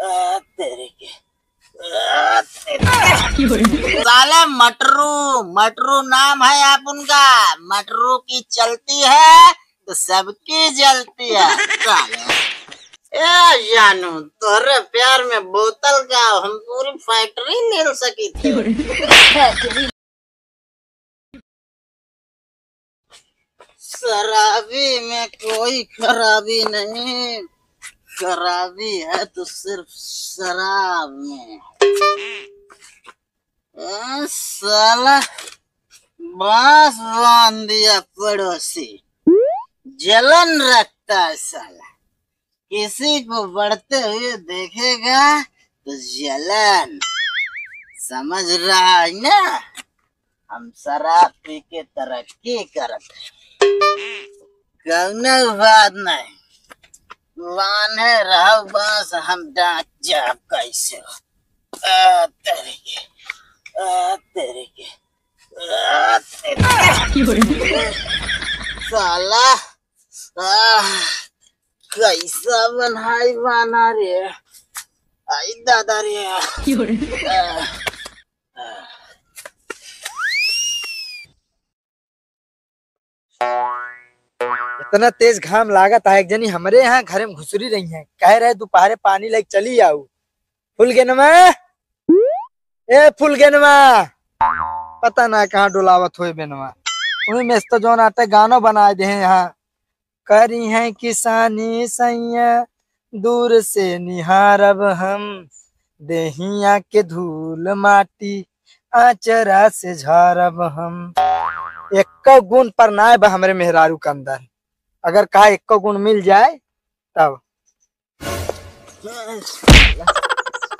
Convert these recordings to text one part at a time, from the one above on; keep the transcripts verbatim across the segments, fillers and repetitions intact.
आ, तेरे के, आ, तेरे के। साला मटरू, मटरू नाम है आप उनका, मटरू की चलती है तो सबकी जलती है। साला। ए जानू, तोहरे प्यार में बोतल का हम पूरी फैक्ट्री मिल सकी थी। शराबी में कोई खराबी नहीं, खराबी है तो सिर्फ शराब में। ए, साला बांस बांध दिया पड़ोसी, जलन रखता है साला। किसी को बढ़ते हुए देखेगा तो जलन, समझ रहा है ना? हम शराब पी के तरक्की करत है, कौनो बात नहीं। बांधे रहो बांस, हम डांट जाब कैसे हो। आ, तेरे के, आ, तेरे के, आ, तेरे के। साला, आ, कैसा बनाई बाना रे, आई दादा रे। आ, इतना तेज घाम लागत है, एक जनी हमरे यहाँ घरे में घुसरी रही है, कह रहे दोपहरे पानी लेके चली आऊ। फुलगेनवा, ए फुलगेनवा, पता ना कहाँ डोलावत होए बेनवा। वही में तो जौन आटे गानो बनाए दे हैं यहाँ, करी हैं किसानी सैया, दूर से निहारब हम, देहिया के धूल माटी आचरा से झारब हम। एक्को गुण पर नाय बा हमरे मेहरारू के अंदर, अगर कहा एक्को गुण मिल जाए तब।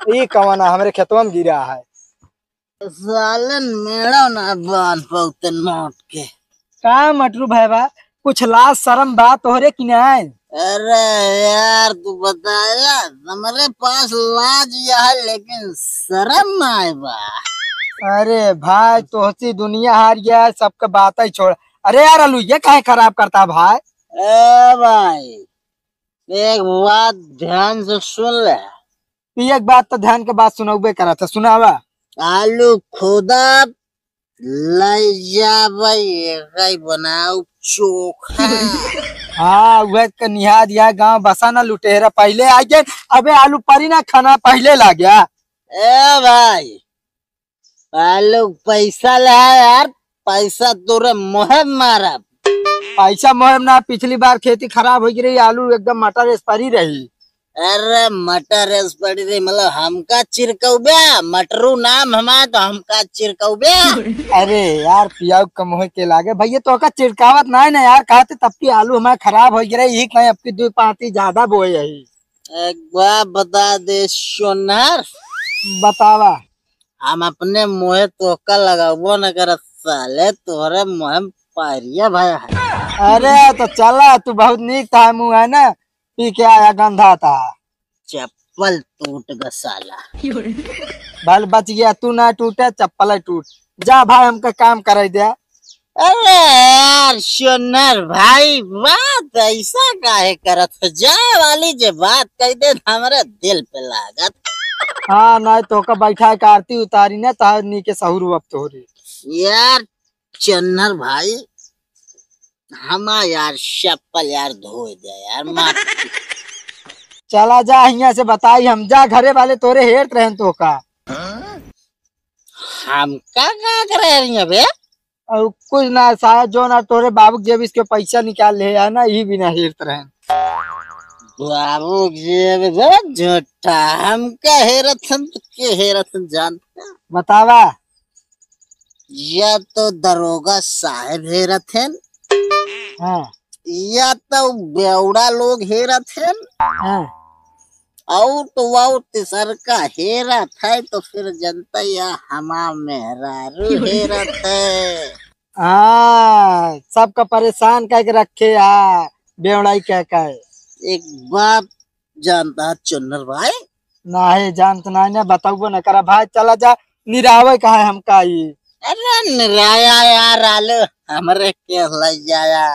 ई कवना हमरे खेतवा में गिरा है। सालन मेड़ा ना बांध पाउते नोट के। का मटरू भाई बा, कुछ लाज शरम बा तोहरे कि नाय? अरे यार, तू बताया, हमरे पास लाज या है, लेकिन शरम नाय बा। अरे भाई, तोहसी दुनिया हार गया है, सबके बात ही छोड़। अरे यार, आलू ये काहे खराब करता भाई? ए भाई, एक बात ध्यान से सुन ले। तू एक बात तो ध्यान के बात सुनौबे करत है, सुनावा। आलू खोदा, ले जाबे, एकई बनाऊ चोखा। हाँ, वह के निहार या गाँव बसा ना लुटेरा, पहले आ गए। अबे आलू परी ना खाना पहले ला गया। ए भाई, आलू पैसा ले आ यार, पैसा तोरे मुँहे मारब। पैसा मुँहे ना, पिछली बार खेती खराब हो गई रही, आलू एकदम मटर एस परी रही। अरे मटर एस परी रही, मतलब हमका चिरकौबे, मटरू नाम हमार तो हमका चिरकौबे। अरे यार पियाऊ कम होए के लागे भैया, तो का चिरकावत ना है ना यार, कहते तब की आलू हमारे खराब हो गई रही, यही कहीं अब की दो पाती ज्यादा बोए यही। एक बात बता दे सोनार। बतावा। हम अपने मुँहे तोहका लगाबो न करत साले, तोहरे मुँहे में पायरिया भया है। अरे तो चला, तू बहुत नीक था मुँह है ना, पी के आया गंधा था। चप्पल टूट ग साला। भल बच गया, तू ना टूटे, चप्पल ही टूट। जा भाई, हमका काम कराई दे। अरे यार सोनर भाई, बात ऐसा काहे करत हो? जाए वाली जे बात कह दे, हमरे दिल पे लागत। हाँ, नहीं तो का बैठा के आरती उतारी ना, तार नी के सहूर अब तोहरी। यार चन्नर भाई, हमा यार चप्पल यार धोए दे यार, माफ। चला जा हियाँ से, बताई हम जा, घरे वाले तोरे हेरत रहन तो का। हमका का करे रही है बे? और कुछ ना, शायद जो ना तोरे बाबू के जेब इसके पैसा निकाल ले है ना, यही बिना हेरत रहन। बाबू के जेब बे झूठा, हमका हेरत हन तो के हेरत हन जानते? बतावा। या तो दरोगा साहब हेरत हन, हाँ। या तो बेवड़ा लोग हेरत हन, हाँ। और तो वो तीसर का हेरत है, तो फिर जनता या हमार मेहरारू हेरत है। हाँ, सबका परेशान करके रखे आ, बेवड़ाई कह कह। एक बात जानता है चुन्नर भाई? नाहीं, जानत नाहीं ना, बताबो न करा भाई, चला जा, निरावे का है हमका ई। अरे निराया यार, आलू हमरे के लइ जाया।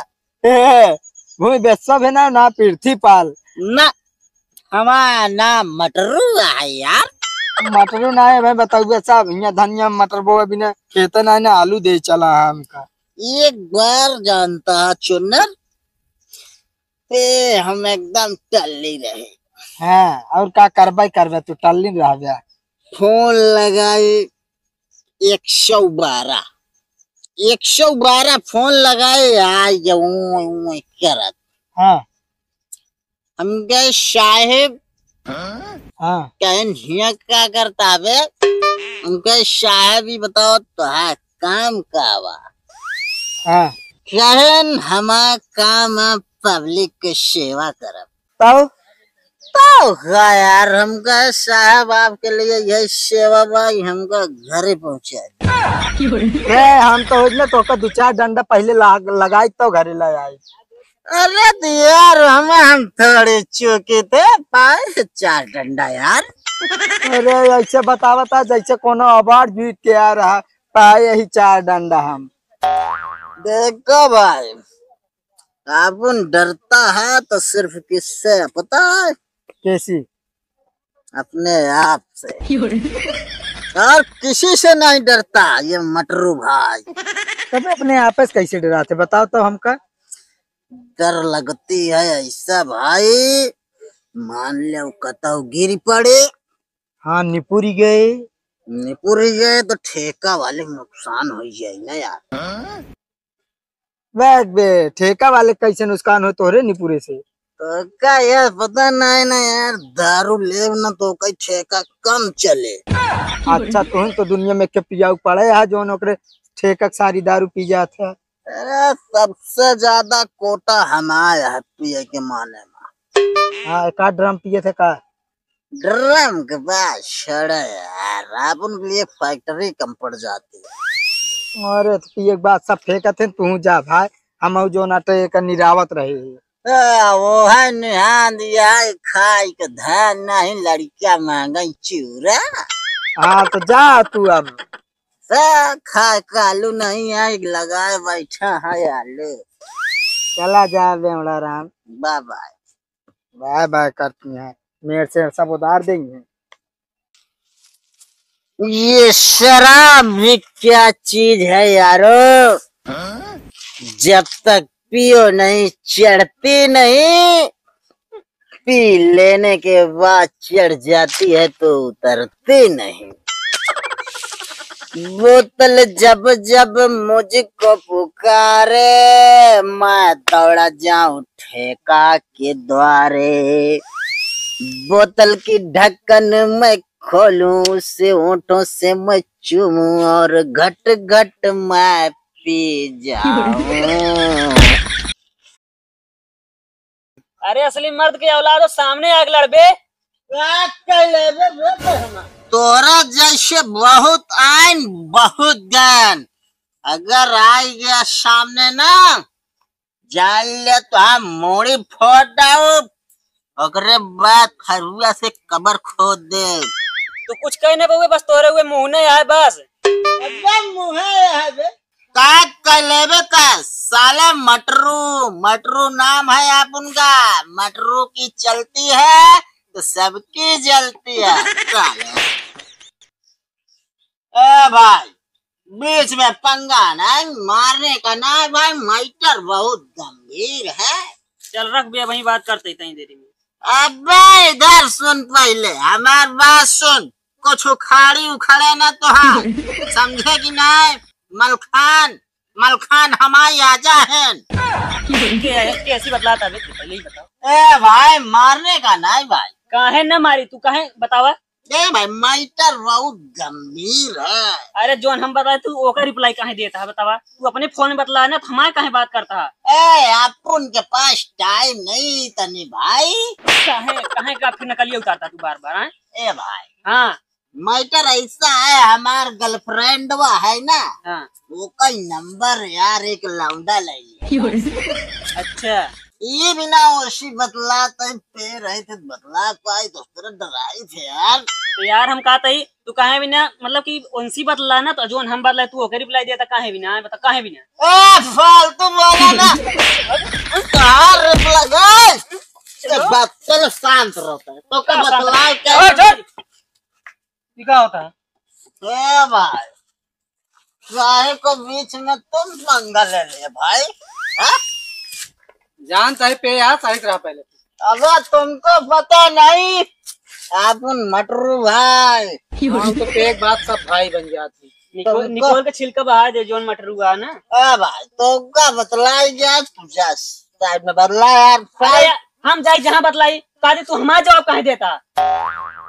ए, भूमि बेस्सा भी ना, ना पृथ्वी पाल। ना, हमार नाम मटरू है यार। मटरू ना है भाई, बताउए साहब, हियाँ धनिया मटर बोए बिना खेते ना है ना, आलू दे चला है हमका। एक बार जानता है चुन्नर, पे हम एकदम टल्ली रहे। हाँ, और का करबे करबे, तू टल्ली रहबे। फोन लगाई एक सौ बारह, एक सौ बारह फोन लगाए, आ जाऊं, ऊं, ऊं करत। हाँ। हम कहे, "साहेब।" हाँ। कहेन, "हिया का करता बे?" हम कहे, "साहेब, ई बताओ, तोहार काम का बा?" हाँ। कहेन, "हमार काम है पब्लिक के सेवा करब।" तब? तब का यार, हम कहे, "साहब, आपके लिए यही सेवा बा कि हमका घरे पहुँचा दे।" रे, हम तो होइले तोका दू चार डंडा पहिले लाग-, लगाई तो घरे ले आई। अरे तो यार, हम, हम थोड़ी चूके थे, पाए चार डंडा यार। अरे, ऐसे बतावत है जैसे कोनो अवार्ड जीत के आ रहा, पाए यही चार डंडा हम। देखो भाई, अपन डरता है तो सिर्फ किससे पता है? कैसी? अपने आप से। और किसी से नहीं डरता ये मटरू भाई। तब अपने आप से कैसे डराते, बताओ तो हमका। डर लगती है ऐसा भाई, मान लो कतौ गिर पड़े। हाँ, निपुरी गए। निपुरी गए तो ठेका वाले नुकसान हो जाए ना यार। बैग बे, ठेका वाले कैसे नुकसान हो तोहरे निपुरे से? तो का यार, पता नहीं ना यार, दारू लेब ना तो कई ठेका कम चले। अच्छा, तुम तो दुनिया में के पियाऊ पड़े है, जोन ओकरे ठेका के सारी दारू पी जात है। अरे, सबसे ज्यादा कोटा हमार है पिए के माने में। हाँ, एक आध ड्रम पिए थे का? ड्रम के बात छोड़े यार, अपन के लिए फैक्ट्री कम पड़ जाती है। अरे, तो पिए के बाद सब फेंकत हैं, तू जा भाई, हम जो नाटे एक निरावत रहे। ए, वो है निहान दिया है, खाई के धान नहीं, लड़किया मांगे चूरा। हाँ, तो जा तू अब। सा खा कालू नहीं है, लगाए बैठा है आलू। चला जा बेवड़ा राम। Bye bye. बाय बाय करती हैं, मेरे से सब उधार देंगे। ये शराब भी क्या चीज है यारो, जब तक पियो नहीं चढ़ती नहीं, पी लेने के बाद चढ़ जाती है तो उतरती नहीं। बोतल जब जब मुझको पुकारे, मैं दौड़ा जाऊं ठेका के द्वारे। बोतल की ढक्कन मैं खोलूं, उसे होठों से मैं चूमूं और घट घट मैं पी जाऊं। अरे असली मर्द के औलाद हो, सामने आके लड़बे। का कह लेबे रे तोहरा जैसे बहुत आइन, बहुत गैन। अगर आ गया सामने ना, जान ले तो हम मूड़ी फोड़ डाउब, ओकरे बाद फरुआ से कबर खोद देब। तू कुछ कह ना पउबे, बस तोहरे हुए मुँह नहीं आए बस। एकदम मुँह है बे। का कर लेबे का साले मटरू, मटरू नाम है आप उनका, मटरू की चलती है तो सबकी जलती है। साले। ए भाई, बीच में पंगा नहीं, मारने का नहीं भाई, मैटर बहुत गंभीर है। चल रख बे, वही बात करते ही तनी देरी में। अबे इधर सुन पहले, हमार बात सुन, कुछ उखाड़ी उखड़े ना तो हाँ, समझे कि नहीं? मलखान, मलखान हमारी आजा है। के-, कैसी बतलाता बे तू, पहले ही बताओ। ए भाई, मारने का नहीं भाई। काहे ना मारी तू, काहे बतावा? ए भाई, मैटर बहुत गंभीर है। अरे, जोन हम बताए, तू ओकर रिप्लाई काहे देता है, बतावा? तू अपने फोन में बतला ना, तो हमारे काहे बात करता है? ए, अपन के पास टाइम नहीं तनी भाई। काहे, काहे का फिर नकलिया उतारता तू बार बार, हैं? ए भाई। हाँ। मैटर ऐसा है, हमार गर्लफ्रेंडवा है ना, हाँ। ओकर नंबर यार एक लौंडा ले लिया। अच्छा। ये बिना ओसी बतला तई पे रहे थे, बतला पाई दोस्तों, डराई थे यार। तो यार हम कहते ही तू काहे बिना, मतलब कि उनसी बतला ना, तो जोन हम बतला तू ओके रिप्लाई देता, काहे बिना, बता काहे बिना? ए, फालतू बोला ना। कहाँ रिप्लाई गए? ए, बात, चलो शांत रहता है। तो का क्या शांत बतलाए रहो? क्या? ए, चुप! ये क्या होता है? ए भाई, काहे को बीच में तुम पंगा ले ले भाई? हाँ? जान चाहे पे यार, सही रहा पहले। अबे तुमको पता नहीं, आप उन मटरू भाई। हम तो पे एक बात सब भाई बन जाते। निकोल, तुमको निकोल के छिलका बहा दे, जोन मटरू बा ना। ए भाई, तुमका बतलाई गया, तू जा साइड में बदला यार। अरे यार, हम जाई जहाँ बतलाई, काहे तू हमारा जवाब काहे देता?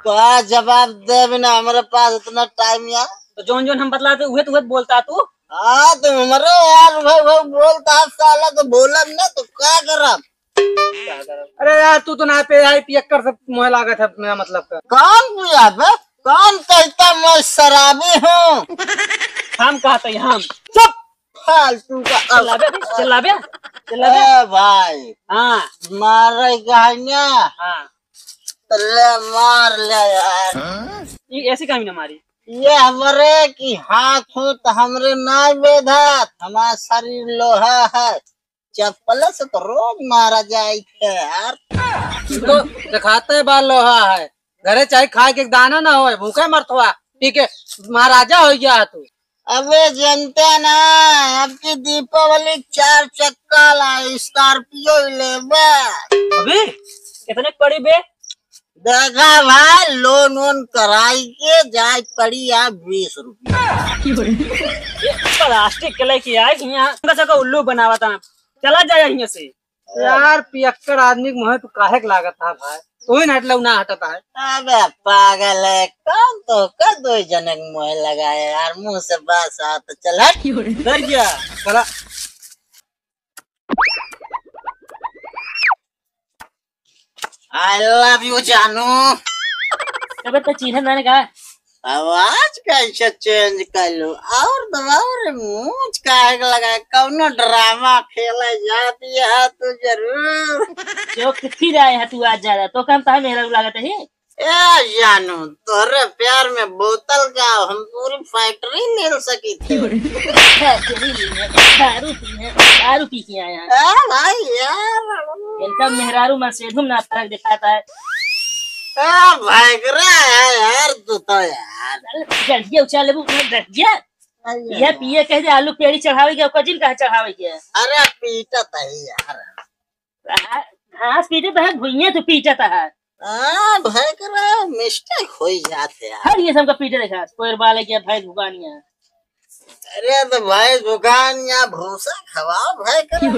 का जवाब देबे ना, हमरे पास इतना टाइम या। तो जोन जोन हम बतलाते, उहे तो उहे बोलता तू। हाँ, तो हमरो यार, उहे, उहे बोलता, साला तो बोलब ना, तो का करब? अरे यार, तू तो ना पे आई, पियक्कर से मुँह लागत है, मेरा मतलब का। कौन पिया बे? कौन कहता मैं शराबी हूँ? हम कहते हैं, हम। चुप! फालतू का। चिल्लाबे, चिल्लाबे, चिल्लाबे। ए भाई। हाँ। मारे कहना। हाँ। ले मार ले यार। ये ऐसे काहे ना मारी? ये हमरे की हाथ हूँ तो हमरे ना बेधत, हमारा शरीर लोहा है। चप्पल से तो रोज मारा जाए थे यार। तो दिखाते बा लोहा है, घरे चाहे खाए के दाना ना होए, भूखे मरत हुआ, पी के महाराजा हो गया तू। अबे जनते ना, अब की दीपावली चार चक्का ला, Scorpio लेबा। अबे कितने के पड़ी बे? देखा भाई, लोन वोन कराई के जाए पड़ी आप बीस रुपया। ये प्लास्टिक के लेके आए कि यहाँ का सका उल्लू बनावा था। चला जाए यहाँ से। यार, पियक्कड़ आदमी के मुँहे तू काहे के लागत है भाई? तू ही ना हटले, उ ना हटत है। अबे पागल है, कौन तो का दो जने के मुँहे लगाए यार, मुँह से बात साथ चल हट। डर गया। चला। I love you जानू। अबे तो चीन्हे नाने का? आवाज कैसे change कर लो? और दबाओ रे, मूंछ काहे के लगा? कौनो ड्रामा खेले जाती है तू जरूर। जो कितनी राय है तू आज ज्यादा, तो काम तो है मेरा लागत है। ए जानू, तोरे प्यार में बोतल का हम पूरी factory मिल सकी थी। Factory में दारू पी है, दारू पी के आया है। ए भाई यार। इनका मेहरारू मर्सेडुम ना फर्क दिखाता है। ए भाई, रे यार, तू तो यार। अरे, डंडिया उछाल लेबू, डंडिया। अरे यह यार। पिए कह दे, आलू पेड़ी चढ़ावे के, ओकर जिन कहाँ चढ़ावे के? अरे पीटत है यार। घा-, घास पीटत है, भुइयां तो पीटत है। हाँ, भाई करा mistake हो ही जात है यार। हर ये सबका पीटे देखा, कोयर बाले के भैंस भुगानिया। अरे तो भैंस भुगानिया भूसा खवाओ भाई करा।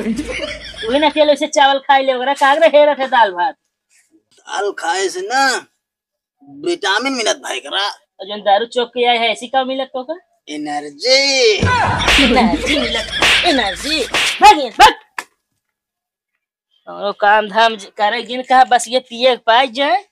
वही ना अकेले से चावल खाई ले, ओकरा कागरे हेरत है दाल भात। दाल खाए से ना vitamin मिलत भाई करा। और जो दारू चौक के आए है, ऐसी का मिलत तो का? Energy। Energy मिलत, energy। भाग ये, भाग। हमरो काम धाम ज-, करे जिन कहा, बस ये पिए के पाए जाए,